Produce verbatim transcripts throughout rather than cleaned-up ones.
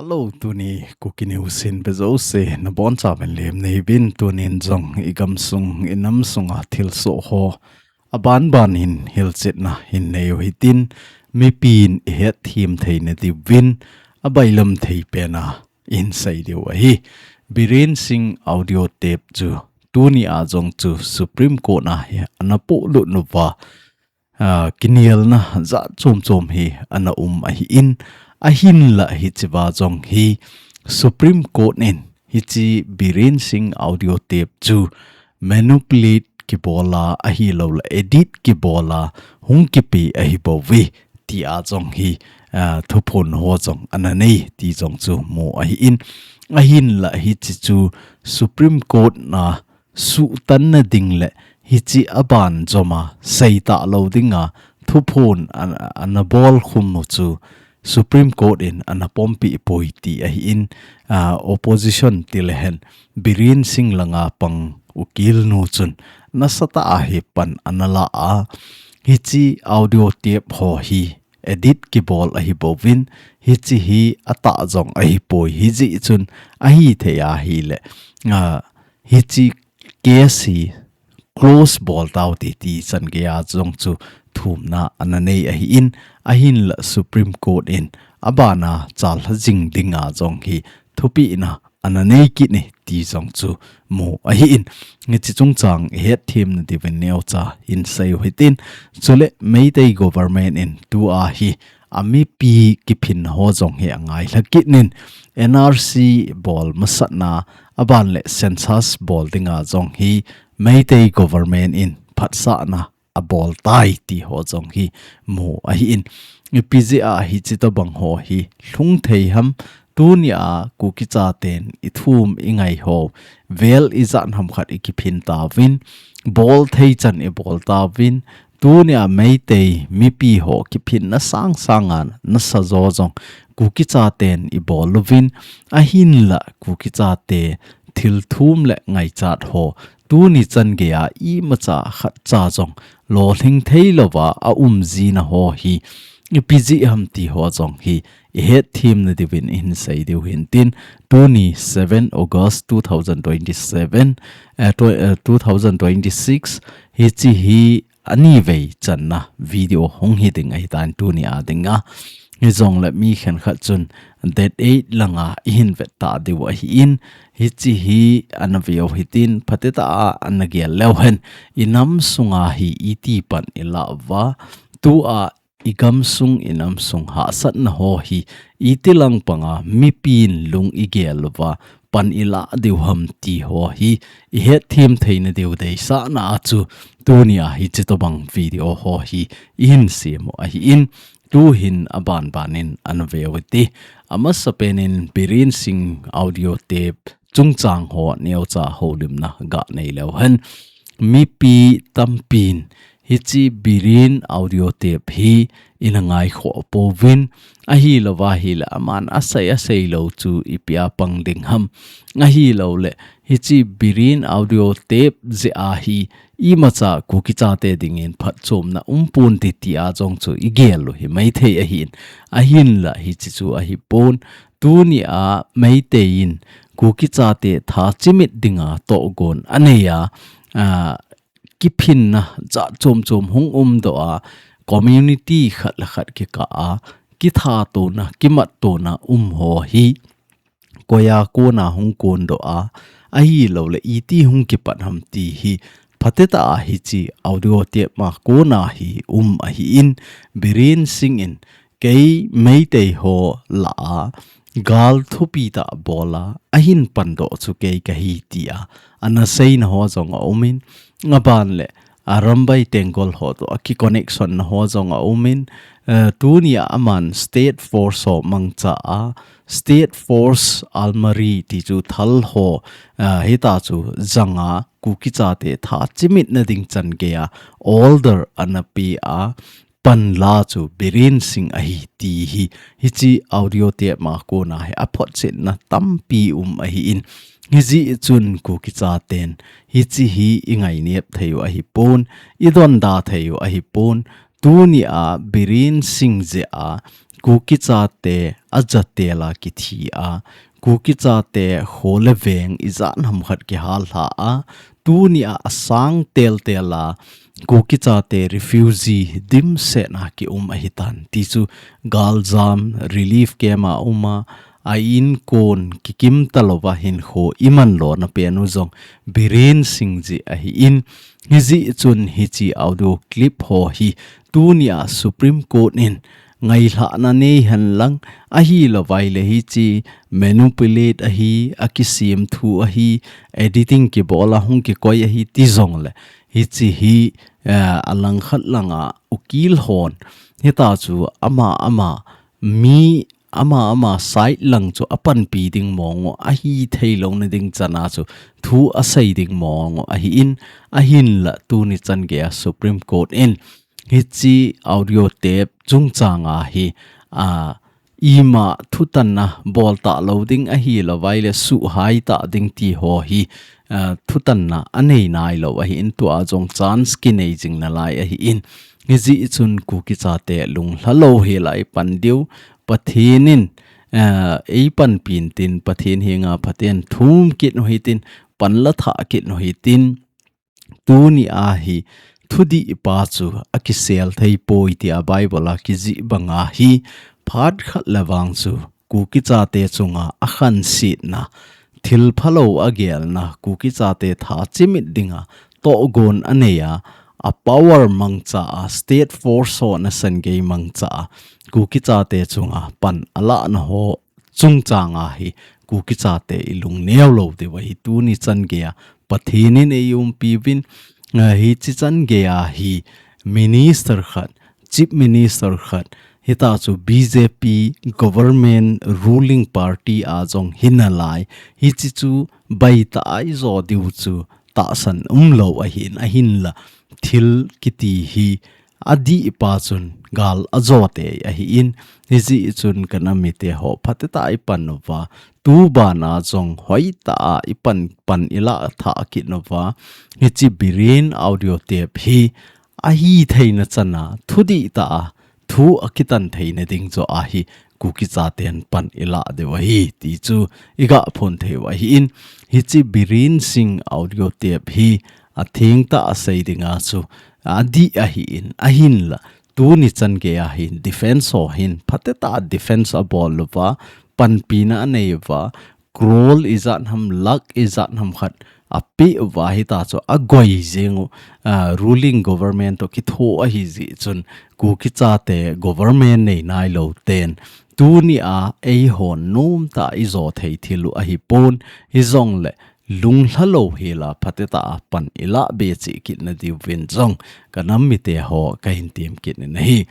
Hello, tuni Kuki News in pejouse nabonchauvin lemna neiyuvin, tunin jong igamsung inamsunga thilsoh ho abanbanin hilchetna hin neiyu hitin, mipin ihetthem theina diuvin abailam theipena ihin seidiu ahi. Biren Singh audio tape chu tunia jong chu Supreme Court a hi ana polut uva, ah, kinelna jat chomchom hi ana um ahin, ahinlah hichea jong hi Supreme Court in hiche Biren Singh audio tape chu manipulate kibola ahilouleh edit kibola hung kipe ahibouve tia jong hi, ah, thuphon ho jong ana nei ti jong chu mu ahin, ahinlah hiche chu Supreme Court a suhtanna ding le hiche aban joma seita lou dinga thuphon ana, ana bolkhum u chu Supreme Court in ana pompeh poi ti ahin, ah, opposition tilehen Biren Singh langa pang ukilnu chun nasatah a hi pan ana la a, hiche audio tape ho hi edit kibol ahibouvin, hiche hi atah jong ahipoi, hijeh chun ahithei ahile, ah, hiche case hi close bol taute ti changeiya jong chu thumna ana nei ahin, ahinlah Supreme Court in abana chalha jing dinga jong hi thupehna ana nei kit e ti jong chu mu ahin, hiche chungchang ihetthem nadiuvin neocha hin seiyu hitin, chule Meitei government in tua hi amipi kiphinna ho jong hi angailha kit in, N R C bol masatna aban le census bol dinga jong hi Meitei government in phatsahna abol tai ti ho jong hi mu ahin, ipi jeh a hiche tobang ho hi lhung thei ham, tunia Kuki chaten ithum ingai ho vel ijat ham khat ikiphin tauvin, bol thei chan ibol tauvin, tunia Meitei mipi ho kiphinna sangsanga nasa jo jong Kuki chaten ibol uvin, ahinlah Kuki chate thilthum le ngaichat ho tuni changeiya imacha khatcha jong lolhing theilouva aum jina ho hi ipi jeh ham ti ho jong hi ihetthem nadiuvin ihin seidiu hintin, tuni seven August two thousand twenty-seven, eh, tw-, eh, two thousand twenty-six, hiche hi anivei channa video hung hiding ahitan tunia dinga. Hijongle mi khenkhat chun date eight langa ihin vet tadiu ahin, hiche hi ana veu hitin, phatetah a ana gel leuhen, inamsunga hi iti pan ilah uva, tua igamsung inamsung hahsatna ho hi itilang panga mipin lung igel uva pan ilah diu ham ti ho hi ihetthem theina diu deisahna a chu tunia hiche tobang video ho hi ihin semu ahin, tuhin abanbanin ana veu hite. Amasapenin Biren Singh audio tape chungchang ho neocha houlimna ganei leuhen, mipi tampin hiche Biren audio tape hi ina ngaikhoh pouvin, ahilouva ahile aman asei aseilou chu ipia pang ding ham, ahilouleh hiche Biren audio tape jeh a hi imacha Kuki chate dingin phatchomna umponte tia jong chu igel u hi maithei ahin, ahinlah hiche chu ahipon, tunia Meitei in Kuki chate tha chimit dinga tohgon aneiya, ah, kiphinna jat chomchom hung umdoh a, community khat le khat kikah a kithatona, kimattona um ho hi koiya kona hung kondoh a, ahilouleh iti hung kipat ham ti hi phatetah a hiche audio tapema kona hi um ahin, Biren Singh in kei Meitei ho lah a gal thupi tah bol a ahin pandoh chu kei kahi tia ana seina ho jong aumin, aban le Arambai Tenggol ho toh akiconnection na ho jong aumin, eh, tunia aman State Force ho mangcha a, State Force Almari ti chu thal ho, eh, hitia chu janga Kuki chate tha chimitna ding changeiya order ana pea, panla chu Biren Singh ahi ti hi, hiche audio tapema kona hi aphotchetna tampi um ahin, hijeh chun Kuki chaten hiche hi ingainep theiyu ahipon, idonda theiyu ahipon, tunia Biren Singh jeh a Kuki chate ajatel a kithi a, Kuki chate kho le veng ijat ham khat kihal lha a, tuni a asang teltel a Kuki chate refugee dimset a kium ahitan ti chu galjam relief camp a um a, a inkon kikim talouva hinkho iman lona pen u jong Biren Singh jeh ahin, hijeh chun hiche audio clip ho hi tuni a Supreme Court in ngailhahna nei hen lang, ahilouvai le hiche manipulate ahi, akisem thu ahi, editing kibol a hung kikoi ahi ti jong le, hiche hi, eh, alangkhat langa ukil hon hita chu ama ama mi ama ama side lang chu apanpi ding mong u, ahithei louna ding chana chu thu asei ding mong u ahin, ahinla tuni chan geiya Supreme Court in hiche audio tape chungchang a hi, a, ima thutanna bol talou ding ahilouvai le suhhai ta ding ti ho hi, a, thutanna anei nailou ahin, tua jong chance kinei jing nalai ahin, hijeh chun Kuki chate lunglha lou hela ipan diu, Pathen in, a, eipanpi intin, Pathen henga phaten thum kit u hitin, panla thah kit u hitin, tuni a hi thudih pa chu akisel thei poi tia Bible a kijih banga hi phat khat le vang chu Kuki chate chunga akhansetna, thil phalou agelna, Kuki chate tha chimit dinga tohgon anei a, a power mangcha a, state force ho nasan gei mangcha a, Kuki chate chunga pan alahna ho chungchang a hi Kuki chate ilungneo lou diu ahi, tuni chan geiya Pathen in eiumpi uvin, a, hiche chan geiya hi minister khat, chief minister khat, hita chu B J P government ruling party a jong hinalai, hiche chu baitah a ijo diu chu tahsan umlou ahin, ahinla thil kiti hi adih pa chun gal ajo tei ahin, hijeh chun kanam mite ho phatecha ipan uva, tubana jong hoitah a ipan pan ilah thah kit uva, hiche Biren audio tape hi ahitheina chana thudih tah a thu akitan theina ding joh a hi Kuki chaten pan ilah diu ahi ti chu igah phon thei u ahin, hiche Biren Singh audio tape hi atheng tah a sei dinga chu adih ahin, ahinla tuni chan geiya hin defense ho hin phatecha defense abol uva, panpina anei uva, crore ijat ham, lakh ijat ham khat apeh uva, hita chu agoi jeng u, a, ruling government toh kitho ahi jeh chun Kuki chate government nei nailou ten tuni a eihon nomtah a ijo thei thil u ahipon, hijongle lunglha lou hela phatecha a pan ilah be cheh kit na diuvin jong kanam mite ho kahin tem kit in ahi.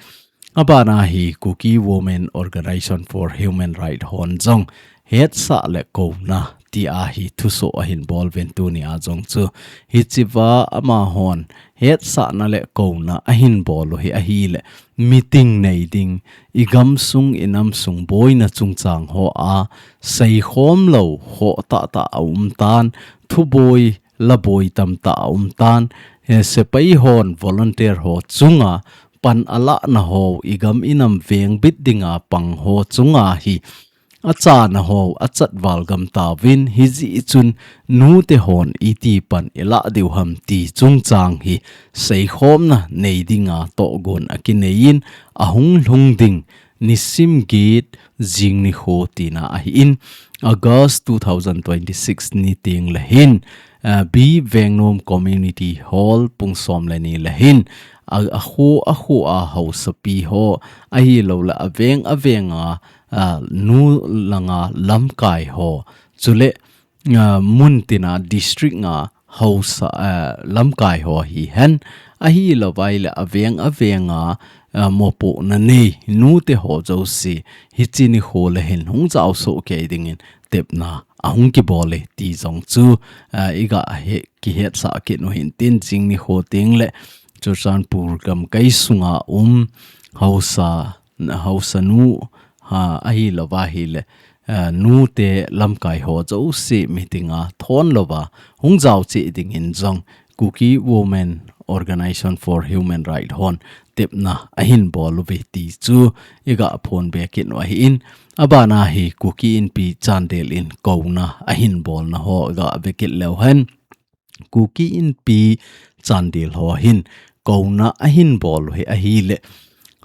Abana hi Kuki Women Organization for Human Rights hon jong hetsah le kouna tia hi thusoh ahin bol uvin tuni a jong chu hichea amahon hetsahna le kouna ahin bol u hi ahile meeting nei ding, igamsung inamsung boina chungchang ho a seikhom lou ho tahtah aum tan, thuboi laboi tamtah aum tan, he sepai hon volunteer ho chunga pan alahna ho, igam inam vengbit dinga pang ho chunga hi achana ho achat val gam tauvin, hijeh chun nute hon iti pan ilah diu ham ti chungchang hi seikhomna nei dinga tohgon akinei in, ahung lhung ding nisim get jing nikho tina ahin, August two thousand twenty-six ni teng le hin, ah, B Vengnom Community Hall pung som le ni le hin, a, akho, akho a haosapi ho, ahilou le aveng, avenga, ah, nu langa lamkai ho, chule, ah, mun tina district nga haosa, ah, lamkai ho hihen, ahilou vai le aveng, avenga, ah, mopohna nei nute ho jouse, hiche nikho le hin hung jaosoh kei dingin tepna ahung kibol e ti jong chu, ah, igah he, kihetsah kit u hintin, jing nikho teng le Churachandpur gamkai sunga um haosa, haosa nu, ha, ahilou va ahile, ah, nute lamkai ho jouse meeting a thon louva hung jao cheh dingin jong Kuki Women Organization for Human Rights hon tepna ahin bol uve ti chu iga phon be kit u ahin, abana hi Kuki Inpi Chandel in kouna ahin bolna ho ga ve kit leu hen, Kuki Inpi Chandel ho hin kouna ahin bol u hi ahile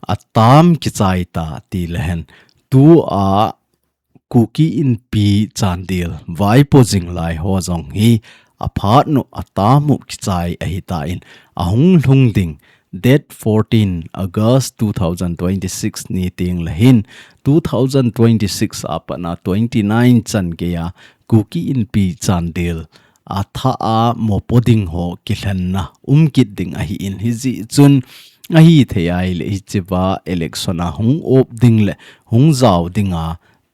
atam kichai ta ti le hen, tua Kuki Inpi Chandel vaipo jing lai ho jong hi aphat nu atam u kichai ahi ta in, ahung lhung ding date fourteen August two thousand twenty-six ni teng le hin two thousand twenty-six a pat na twenty-nine chan gei a Kuki Inpi Chandel atha a mopo ding ho kilhenna um kit ding ahi in, hijeh chun ahi thei ahile hichea election a hung op ding le hung jao dinga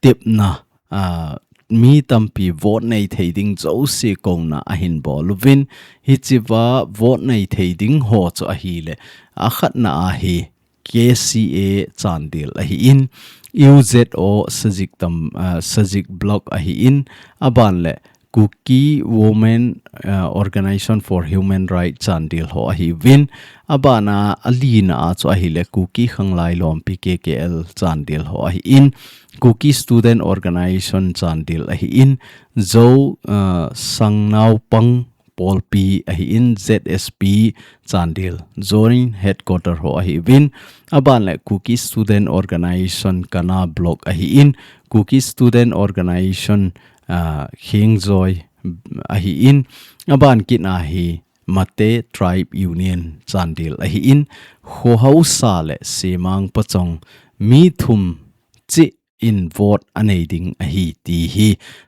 tepna, a, mi tampi vote nei thei ding jouse kouna ahin bol uvin, hichea vote nei thei ding ho chu ahile akhatna a hi K C A Chandel ahi in, U Z O Sajik tam, a, Sajik Block ahi in, aban le Kuki Women, a, Organization for Human Rights Chandel ho ahi uvin, abana alina a chu ahile Kuki Khanglai Lompi K K L Chandel ho ahi in, Kuki Student Organization Chandel ahi in, Zo, a, Sangnaupang Polpi ahi in, Z S P Chandel Joint Headquarter ho ahi uvin, aban le Kuki Student Organization Kana Block ahi in, Kuki Student Organization, a, Khengjoi ahi in, aban kit a hi Mate Tribe Union Chandel ahi in, kho hausa le semang pachong mi thum cheh in vote anei ding ahi ti hi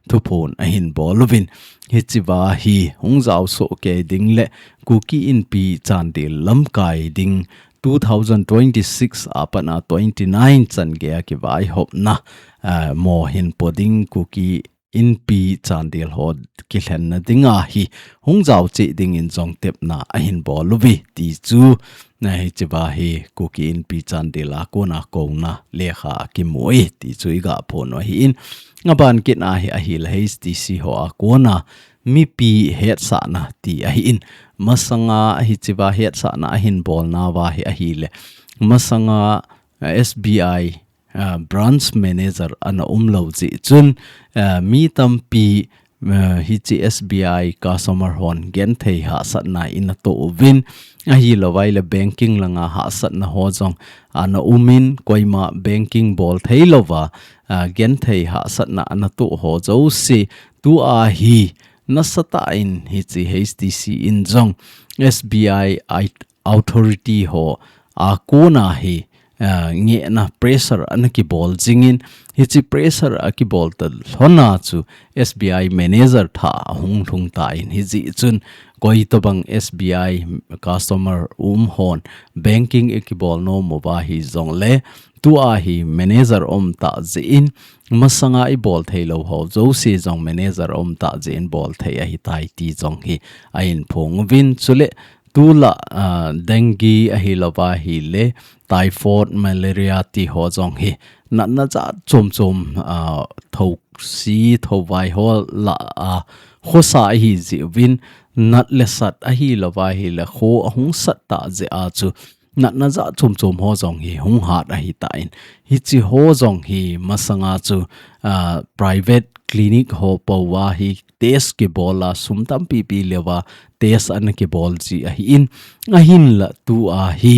thuphon ahin bol uvin, hichea hi hung jao soh kei ding le Kuki Inpi Chandel lamkai ding two thousand twenty-six a pat na twenty-nine chan gei a kivaihopna, a, mo hin po ding Kuki Inpi Chandel ho kilhenna dinga hi hung jao cheh dingin jong tepna ahin bol uve ti chu, na hichea hi Kuki Inpi Chandel a kona kouna lekha akimu e ti chu iga phon u ahi in, aban kit a hi ahile H T C ho a kona mipi hetsahna ti ahi in, masanga hichea hetsahna ahin bolna uva hi ahile masanga, a, S B I a, branch manager ana um lou jeh chun, a, mi tampi, a, hiche S B I customer hon genthei hahsatna in atoh uvin, ahilou vai le banking langa hahsatna ho jong ana um in, koima banking bol thei louva, a, genthei hahsatna ana toh ho jouse tua hi nasatah in hiche H T C in jong S B I, I, authority ho a kona hi, a, ngehna pressure ana kibol jingin, hiche pressure akibol ta lhona chu S B I manager thah ahung lhung tan, hijeh chun koitobang S B I customer um hon banking akibol nom uva hijongle tua hi manager um tah jeh in, masanga ibol thei lou ho jouse jong manager um tah jeh in bol thei ahitai ti jong hi ahin phong uvin, chule tulai, a, dengue ahilou va ahile, typhoid, malaria ti ho jong hi natna jat chom chom, a, thousi, thouvai ho lah a khosa ahi jeh uvin, nat le sat ahilou va ahile, kho ahung sat tah jeh a chu natna jat chom chom ho jong hi hung hat ahitan, hiche ho jong hi masanga chu, a, private clinic ho pou a hi test kibol a, sum tampi pi leuva test ana kibol ji ahin, ahinla tua hi,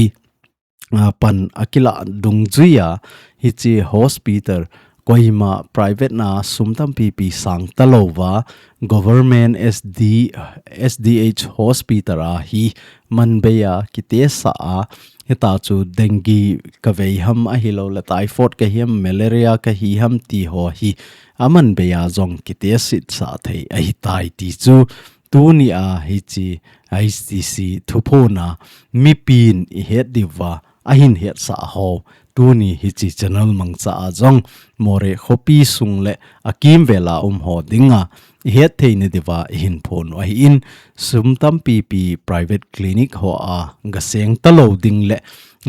a, pan akilah dungjuia hiche hospital, koima private na sum tampi pi sang talouva, government S D, S D H hospital a hi manbei a kitest a, hita chu dengue kavei ham ahilou le typhoid kahi ham, malaria kahi ham ti ho hi amanbei a jong kitest sah thei ahitai ti chu tunia hiche H T C thuphon a mipin ihet diuva ahin hetsah ho, tuni hiche channel mangcha a jong Moreh khopi sung le akimvel a um ho dinga ihet theina diuva ihin phong u ahin, sum tampi pi private clinic ho a gaseng talou ding le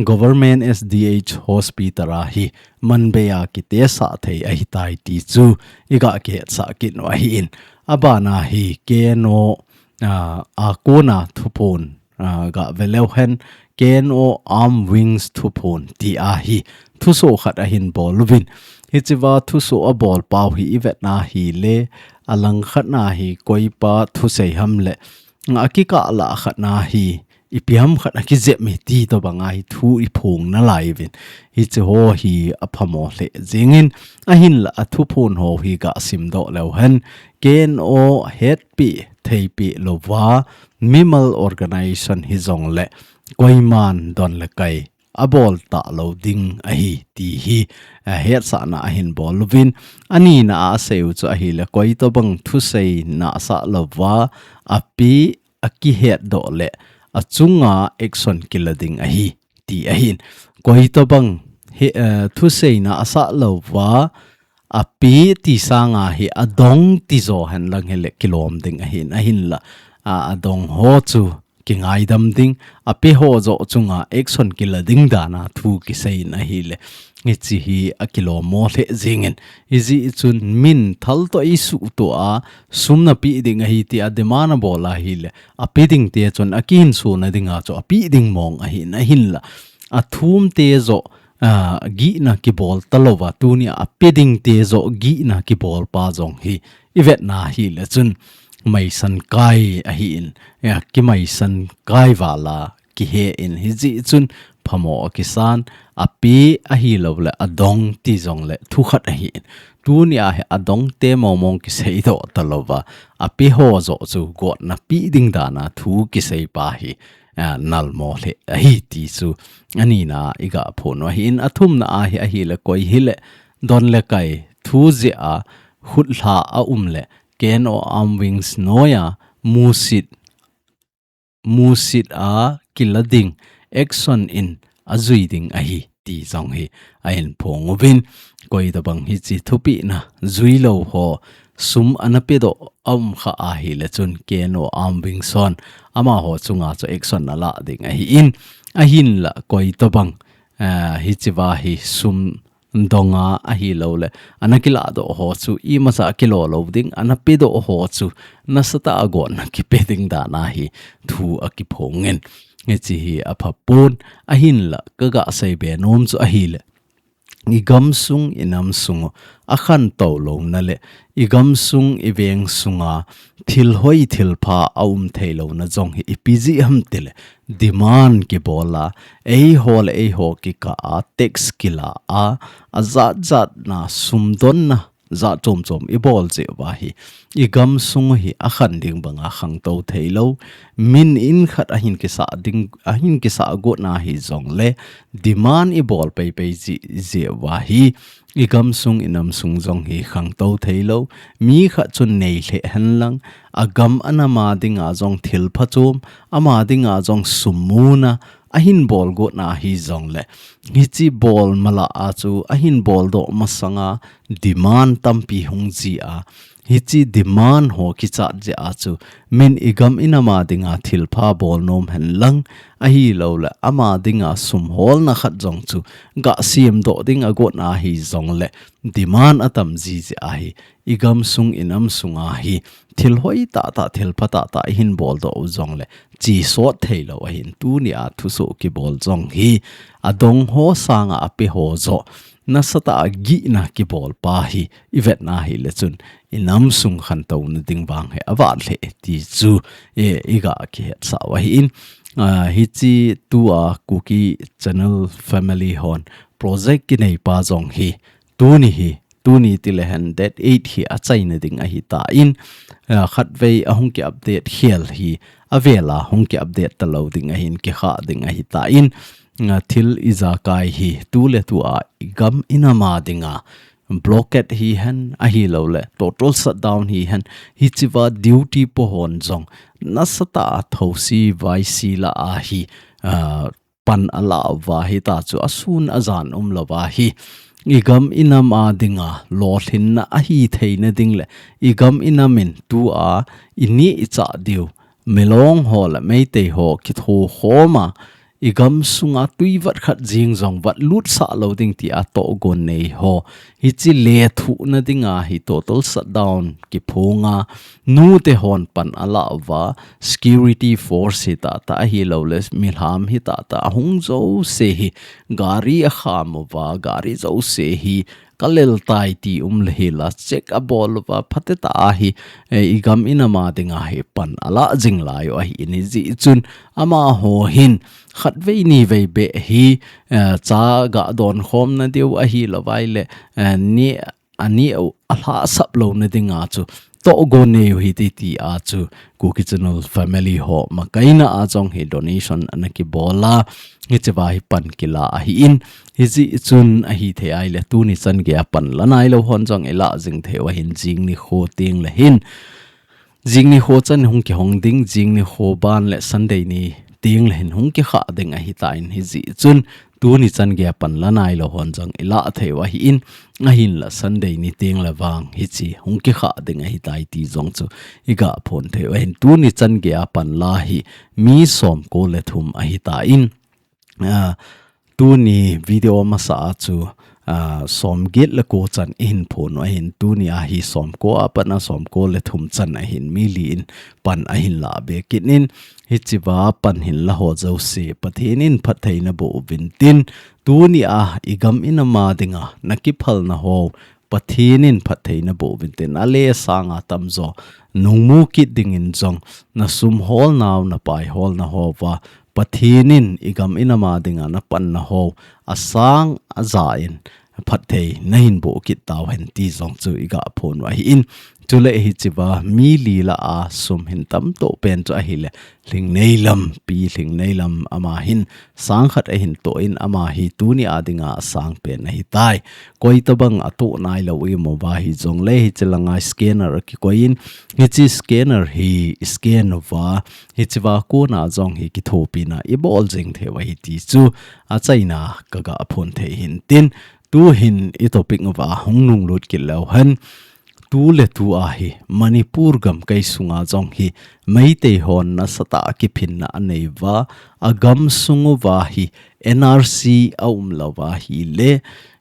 government S D H hospital a hi manbei a kitest sah thei ahitai ti chu iga kihetsah kit u ahin, abana hi K N O a, a kona thuphon, a, ga veleu hen, K N O Arm Wings thuphon ti ahi thusoh khat ahin bol uvin. Hichiva thusoh abol pau hi ivet na hile, alang khat na hi koipa thusei ham le, a kikah lah khat na hi ipi ham khat akijep mi ti tobang a hi thu iphong nalai uvin. Hichi ho hi aphamo lheh jingin, ahinla athuphon ho hi ga simdoh leu hen, K N O hetpi theipi louva, mimal organization hijongle, koiman don le kai abol talou ding ahi ti hi, eh, hetsahna ahin bol uvin. Anina a asei u chu ahile, koi tobang thusei nasa louva, api akihetdoh le, achunga action kila ding ahi ti ahin. Koi tobang hi, eh, thusei nasa louva, api ti sanga hi adong ti jo hen lang hile kilom ding ahin, ahinla, a, adong ho chu kingaidam ding, api ho jo chunga action kila ding dana thu kisei in ahile, hichi hi akilom mo lheh jingin. Hijeh chun min thal toh isuhtoh a, sum napeh ding ahi ti a demand abol ahile, ape ding te chun akihinsona dinga chu ape ding mong ahin, ahinla, athum te jo, a, gihna kibol talouva, tunia ape ding te jo gihna kibol pa jong hi ivet na hile chun maisan kai ahin, a, kimaisan kai vala kihe in, hijeh chun phamo akisan, ape ahilou le adong ti jongle thu khat ahin. Tunia hi adong te mong mong kiseidoh talouva, ape ho jo chu gotna pe ding dana thu kisei pa hi, a, nalmo lheh ahi ti chu anina iga phon u ahin. Athumna a hi ahile, koi hile don le kai thu jeh a khutlha aum le, K N O Arm Wings noiya musit, musit a kila ding action in ajui ding ahi ti jong hi ahin phong uvin. Koi tobang hichi thupina juilou ho sum ana pedoh aum kha ahile chun K N O Arm Wings hon amaho chunga chu action ala ding ahin, ahinla koi tobang, a, hichiva hi sum donga ahilou le, ana kiladoh ho chu imacha kilo lou ding, ana pedoh ho chu nasatah a gotna kipe ding dana hi thu akiphongin. Hichi hi aphapon, ahinla kaga seibe nom chu ahile, igamsung inamsung u akhantou louna le, igamsung iveng sunga thil hoi thil pha aum theilouna jong hi ipi jeh ham tile, demand kibol a, eiho le eiho kikah a, tax kila a, ajat jatna sumdonna jat chom chom ibol jeh uva hi, igamsung u hi akhan ding banga khangtou theilou, min in khat ahin kisah ding, ahin kisah gotna hijongle, demand ibol peipei jeh, jeh uva hi, igamsung inamsung jong hi khangtou theilou, mi khat chun nei lheh henlang, agam anam a dinga jong thil phachom, ama dinga jong sum muna, ahin bol gotna hijongle, hichi bol mala a chu ahin boldoh masanga demand tampi hung ji a, hichi demand ho kichat jeh a chu min igam inam a dinga thil pha bol nom henlang, ahilou le ama dinga sum holna khat jong chu ga semdoh ding agotna hijongle demand atam ji jeh a hi, igamsung inamsung a hi thil hoi tahtah, thil pha tahtah ihin boldoh u jongle chisot theilou ahin, tunia thusoh kibol jong hi adong ho sanga ape ho jo nasatah a gihna kibol pa hi ivet na hile chun inamsung khantouna ding vang hi avat lheh ti chu, e, iga kihetsah u ahin, a, hichi tua Kuki Channel Family hon project kinei pa jong hi tuni hi, tuni tile hen date eight hi achaina ding ahitan, a, khatvei ahung ki update khel hi, avela hung ki update talou ding ahin, kikha ding ahitan, a, thil ijakai hi tuletua igam inam a dinga blockade hihen, ahilou le total shutdown hihen, hichiva duty po hon jong nasatah a thosi vaisi la a hi, a, pan ala uva hita chu asun ajan umlouva hi, igam inam a dinga lolhinna ahi theina ding le, igam inam in tua ineh ichah diu, Milong ho le Meitei ho kithokhom a, i gam sunga tui vat khat jing jong vat lut sah lo ding tia togon nei ho. Hichi le thuhna dinga hi total shutdown kiphonga, nute hon pan ala uva, security force hi tata ahi lo le milham hi tata ahung jo se hi, gari a kham uva, gari jo se hi, ka lel tai ti um le hi la check a bol uva, phate ta ahi, eh, i gam i nam a dinga hi pan ala jing lai u ahi in hijeh chun ama ho hin khat vei ni vei be hi, eh, cha ga don khom na diu ahi lo vai le, eh, ni ani u a hla sap lo na dinga chu togon nei u hi ti ti a chu Kuki Channel family ho makaina a jong hi donation ana kibola, hichiva hi pan kila ahi in, hijeh chun ahi thei ai le tuni chan gei a pan la nai lo hon jong i la jing thei u ahin jing ni kho ting le hin. Jing ni kho chan hung kihong ding, jing ni kho ban le Sunday ni ting le hin hung kikha ding ahi ta in hijeh chun tuni chan gei a pan la nai lo hon jong i la thei u ahi in, ahin la Sunday ni ting le vang hichi hung kikha ding ahi tai ti jong chu i ga phon thei u ahin tuni chan gei a pan la hi mi som ko le thum ahi ta in, ah, tuni video masa a chu, ah, som get le ko chan i hin phon u ahin tuni a hi som ko a pan a som ko le thum chan ahin mi li in pan ahin la be kit in hichiva pan hin la ho jo se Pathen in phattheina boh uvin tin tuni a i gam i nam a dinga na kiphal na ho Pathen in phattheina boh uvin tin a le sanga tamjo nung mu kit ding in jong na sum hol nau na pai hol na ho va Pathen in i gam i nam a dinga na pan na ho a sang a ja in phatthei na hin boh kit tau hen ti jong chu i ga phon u ahi in. Chule hichiva mi li la a sum hin tam to pen chu ahi le Hlingneilam, Pi Hlingneilam ama hin sang khat ahin to in ama hi tuni a dinga a sang pen ahi tai. Koi tabang a to nai lo i mo va hi jong le hichi langa scanner a kikoi in hichi scanner hi scan uva hichiva kona jong hi kithopina i bol jing thei u ahi ti chu a chaina ka ga phon thei hin tin tu hin i topic uva hung nung lut kit leu hen. Tu le tu a hi Manipur gamkai sunga jong hi Meitei hon nasatah a kiphinna a nei uva, a gam sung uva hi N R C a um lo uva hi le,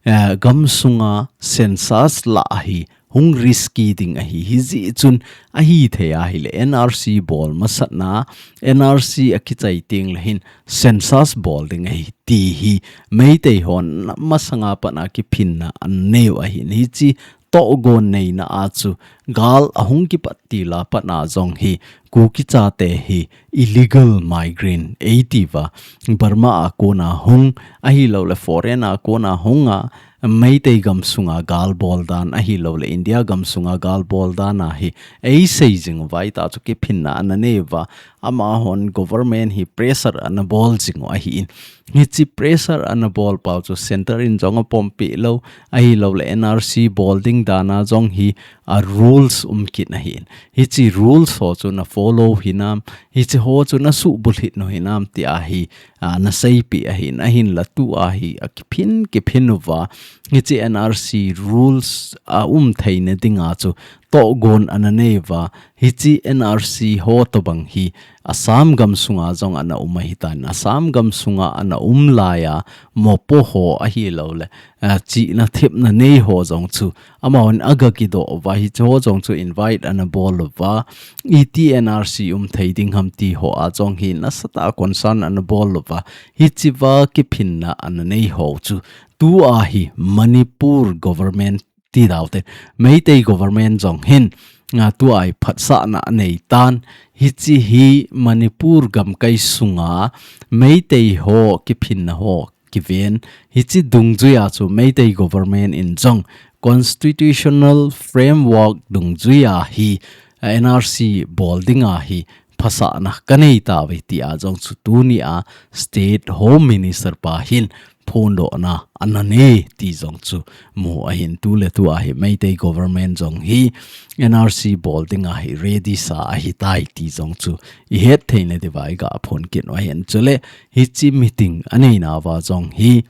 eh, gam sunga census la hi hung risky ding ahi, hijeh chun ahi thei ahi le N R C bol masatna, N R C a kichai ting le hin census bol ding ahi ti hi Meitei hon masanga pat a kiphinna an nei u ahi. Hichi togon neina a chu gal ahung kipat til a pat a jong hi Kuki chate hi illegal migrant ei ti uva, Burma a kona hung ahi lo le foreign a kona hung a Meitei gam sunga gal bol dan ahi lo le India gam sunga gal bol dan a hi ei sei jing uva, hita chu kiphinna ana nei uva, amahon government hi pressure ana bol jing u ahi in. Hichi pressure ana bol pau chu center in jong a pom pi lo, ahi lo le N R C bol ding dan a jong hi a rules um kit ahi in. Hichi rules ho chu na follow hinam, hichi ho chu na subulhit u hinam ti a hi, a, na seipi ahi in, ahin la tu a hi a kiphin, kiphin uva. Hichi N R C rules a um theina ding a chu togon ana nei uva. Hichi N R C ho tobang hi Assam gam sunga jong ana um ahi tan. Assam gam sunga ana um lai a mopo ho ahi lo le, a, chihna thepna nei ho jong chu amahon aga kidoh uva, hichi ho jong chu invite ana bol uva. Iti N R C um thei ding ham ti ho a jong hi nasatah a concern ana bol uva. Hichi uva kiphinna ana nei ho chu tu a hi Manipur government ti dau te. Meitei government jong hin, a, tu a hi phatsahna a nei tan. Hichi hi Manipur gamkai sunga Meitei ho kiphinna ho kiven. Hichi dungjui a chu Meitei government in jong constitutional framework dungjui a hi, a, N R C bol ding a hi phasahna ka nei tauve ti a jong chu tuni a State Home Minister pa hin phondohna ana nei ti jong chu mu ahin. Tu le tu a hi Meitei government jong hi N R C bol ding a hi ready sa ahi tai ti jong chu i het theina diuva i ga phon kit u ahin. Chule hichi meeting a neina uva jong hi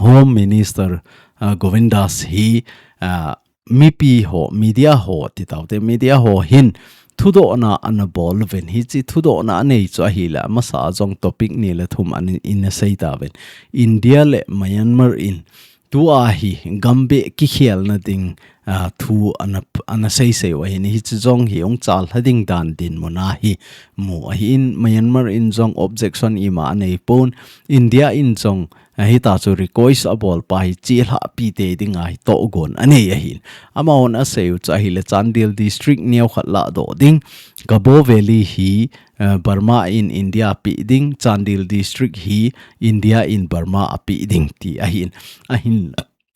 Home Minister, a, Govind Das hi, a, mipi ho, media ho, ti tau te, media ho hin thudohna ana bol uvin, hiche thudohna anei chu ahile, amasa a jong topic ni le thum ana, ana sei tauvin. India le Myanmar in tua hi gambeh kikhelna ding, ah, thu ana, ana seisei u ahin, hiche jong hi hung chalha ding dan dinmun ahi mu ahin, Myanmar in jong objection ima anei pon, India in jong, ah, hita chu request abol pa hi chelhahpi tei dinga hi tohgon anei ahin. Amahon asei u chu ahile Chandel district neokhat lahdoh ding, Kabaw Valley hi, eh, Burma in India apeh ding, Chandel district hi India in Burma apeh ding ti ahin. Ahin,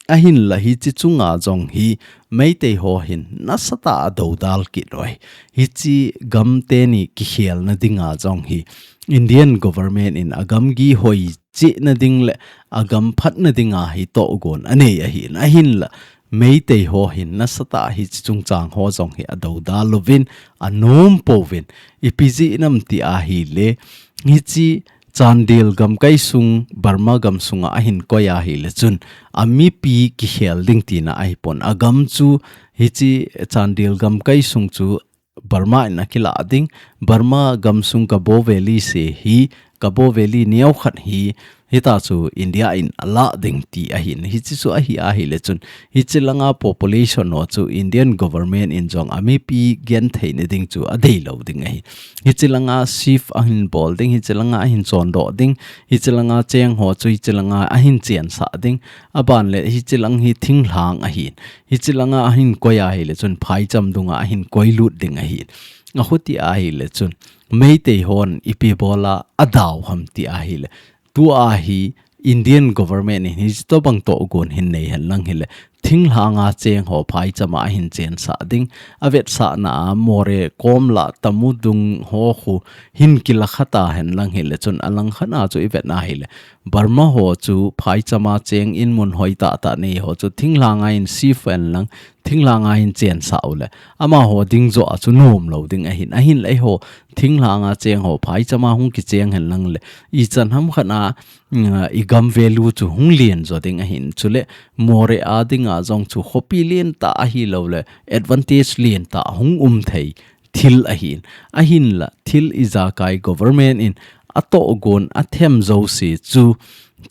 ahinla hiche chunga jong hi Meitei ho hin nasatah a doudal kit uve. Hiche gam teni kikhelna dinga jong hi Indian government in agamgi hoi chehna ding le agam phatna dinga hi tohgon anei ahin. Ahinla Meitei ho hin nasatah a hiche chungchang ho jong hi adoudal uvin, anom pouvin. Ipi jeh ham ti ahile, hiche Chandel gamkai sung, Burma gam sunga ahin koi ahile chun, amipi kikhel ding tina ahipon. Agam chu hiche Chandel gamkai sung chu Burma in akilah ding, Burma gam sung Kabaw Valley se hi, Kabaw Valley neokhat hi, hita chu India in alah ding ti ahin. Hiche chu ahi ahile chun, hiche langa population ho chu Indian government in jong amipi gentheina ding chu adeilou ding ahi. Hiche langa shift ahin bol ding, hiche langa ahin chondoh ding, hiche langa cheng ho chu hiche langa ahin chensah ding, aban le hiche lang hi thinglhang ahin. Hiche langa ahin koi ahile chun phaicham dunga ahin koilut ding ahin. Achuti ahile chun Meitei hon ipi bola adau ham ti ahile, tua hi Indian government in hitobang tohgon hin nei henlang hile, thinglhanga cheng ho phaichama ahin chensah ding, avetsahna a Moreh, Komla, Tamudung ho khu hin kilakha ta henlang hile chun, alangkhat a chu ivet na hile, Burma ho chu phaichama cheng in mun hoi tahtah nei ho chu thinglhanga in shift henlang, thinglhanga in chensah u le, amaho ding joh a chu nomlou ding ahin. Ahinla eiho thinglhanga cheng ho phaichama hung kicheng henlang le, ichan hamkhat a, mm, igam value chu hung len jo ding ahin. Chule Moreh a dinga jong chu khopi lentah ahilou le, advantage lentah hung um thei thil ahin. Ahinla thil ijakai government in atohgon athem jouse chu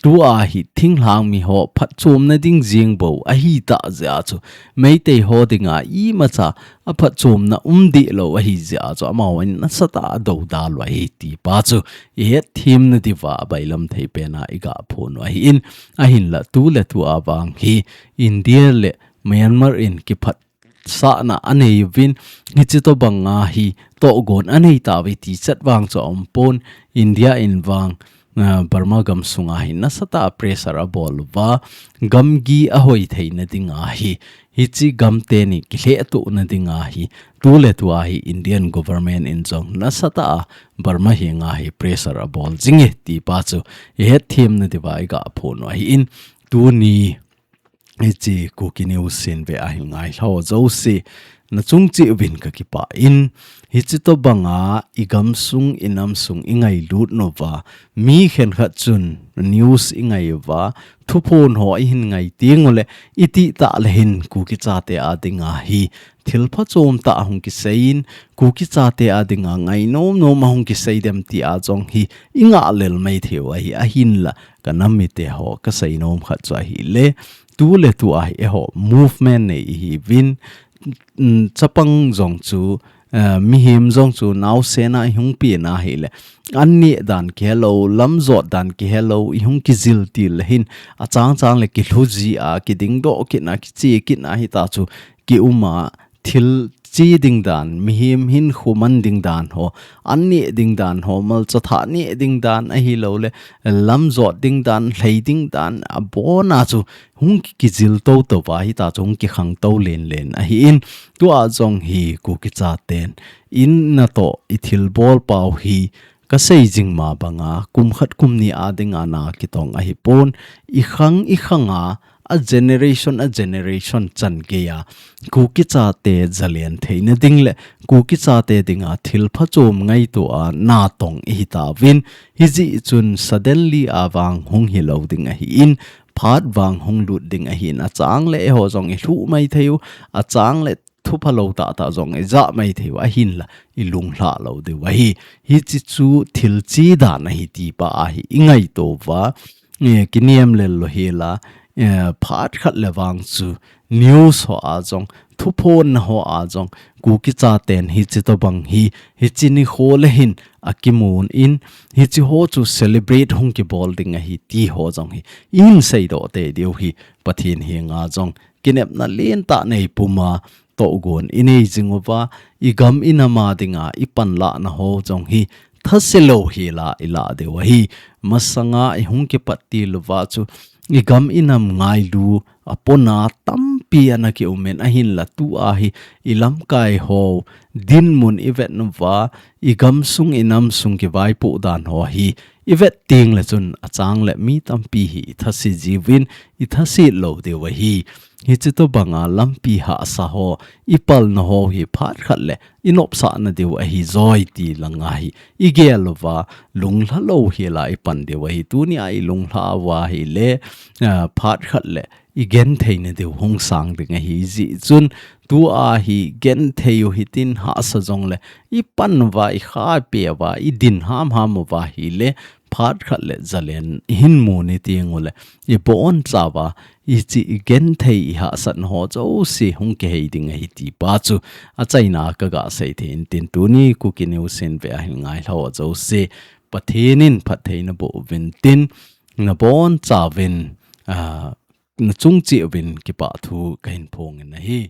tua hi thinglhang mi ho phatchomna ding jeng bou ahitah jeh a chu, Meitei ho dinga imacha aphatchomna um dehlou ahi jeh a chu, amahon nasatah a adoudal u ahi ti pa chu ihet themna diuva abailam thei pena iga phon u ahin. Ahinla tu le tu a vang hi India le Myanmar in kiphat sahna anei uvin, hitobanga hi tohgon anei tauve ti chet vang chu aumpon, India in vang, ah, Burma gam sunga hi nasatah a pressure abol uva, gamgi ahoi theina dinga hi, hiche gam teni kilhehtohna dinga hi, tu le tu a hi Indian government in jong nasatah a Burma henga hi pressure abol jinge ti pa chu ihet themna diuva iga phon u ahin. Tuni hiche Kuki News in ve ahin ngailha ho jouse, nachung cheh uvin kakipah in, hitobanga igam sung, inam sung ingailut nauva, mi khenkhat chun news ingai uva, thuphon ho ihin ngai teng ule, itih tah le hin Kuki chate a dinga hi thil phachom tah ahung kisei in, Kuki chate a dinga ngainom nom ahung kisei dem ti a jong hi ingah lel maithei u ahi. Ahinla, kanam mite ho kasei nom khat chu ahile, tu le tu a hi eiho movement nei ihiuvin, mm, chapang jong chu, eh, mihem jong chu naosen a ihung pen ahile, an neh dan kihelou, lam jot dan kihelou, ihung kijil til le hin, achang chang le kilhu ji a, kidingdoh kit na, kiche kit na hita chu kium a, thil che ding dan, mihem hinkho man ding dan ho, an neh ding dan ho, malcha thah neh ding dan ahilou le, lam jot ding dan, lhei ding dan, abon a chu hung kijil toto uva hita chu hung kikhang to len len ahin. Tua jong hi Kuki chaten in natoh ithilbol pau hi kasei jing ma banga, kum khat kum ni a dinga na kitong ahipon, ikhang ikhanga, a generation, a generation chan geiya Kuki chate jalen theina ding le Kuki chate dinga thil phachom ngaito a natong ihitauvin, hijeh chun suddenly a vang hung hilou ding ahin, phat vang hung lut ding ahin, achang le eiho jong ilhuh maithei u, achang le thupha lou tah tah jong i ja mai thei u ahin la i lunglha lou diu ahi. Hichi chu thil chi dan ahi ti pa ahi i ngaito uva, eh, kiniam lel lou hi la, eh, phat khat le vang chu news ho a jong, thuphon na ho a jong, Kuki chaten hichi tobang hi, hichi nikho le hin akimun in, hichi ho chu celebrate hung kibol ding ahi ti ho jong hi, i hin seidoh tei diu hi, Pathen henga jong, kinepna lentah nei puma, tohgon i nei jing uva, i gam i nam a dinga, i panlahna ho jong hi, thase lou hi la i la diu ahi. Masanga i hung kipat til uva chu, i gam i nam ngailu, a pona tampi ana ki um in ahin la tu ahi, i lamkai ho, dinmun i vet uva, i gam sung i nam sung kivaipoh dan ho hi, i vet teng le chun a chang le mi tampi hi i thase jiuvin, i thase lou diu ahi. Hichi tobanga lampi hahsa ho, i palna ho hi phat khat le i nopsahna diu ahi joi ti langa hi i gel uva, lunglha lou hi la i pan diu ahi. Tunia i lunglha uva hi le, ah, phat khat le i genthei na diu hung sang ding ahi jeh chun, tua hi genthei u hitin hahsa jong le, i pan uva, i khape uva, i din hamham uva hi le, phat khat le zalen i hin mu ni teng u le, i boncha uva, i chi i genthei i hahsatna ho jouse hung kihei ding ahi ti pa chu, a chaina ka ga sei thei in tin tuni Kuki News in ve a hin ngailhah jouse, Pathen in phattheina boh uvin tin, na boncha uvin, ah, na chung cheh uvin kipa thu ka hin phong in ahi.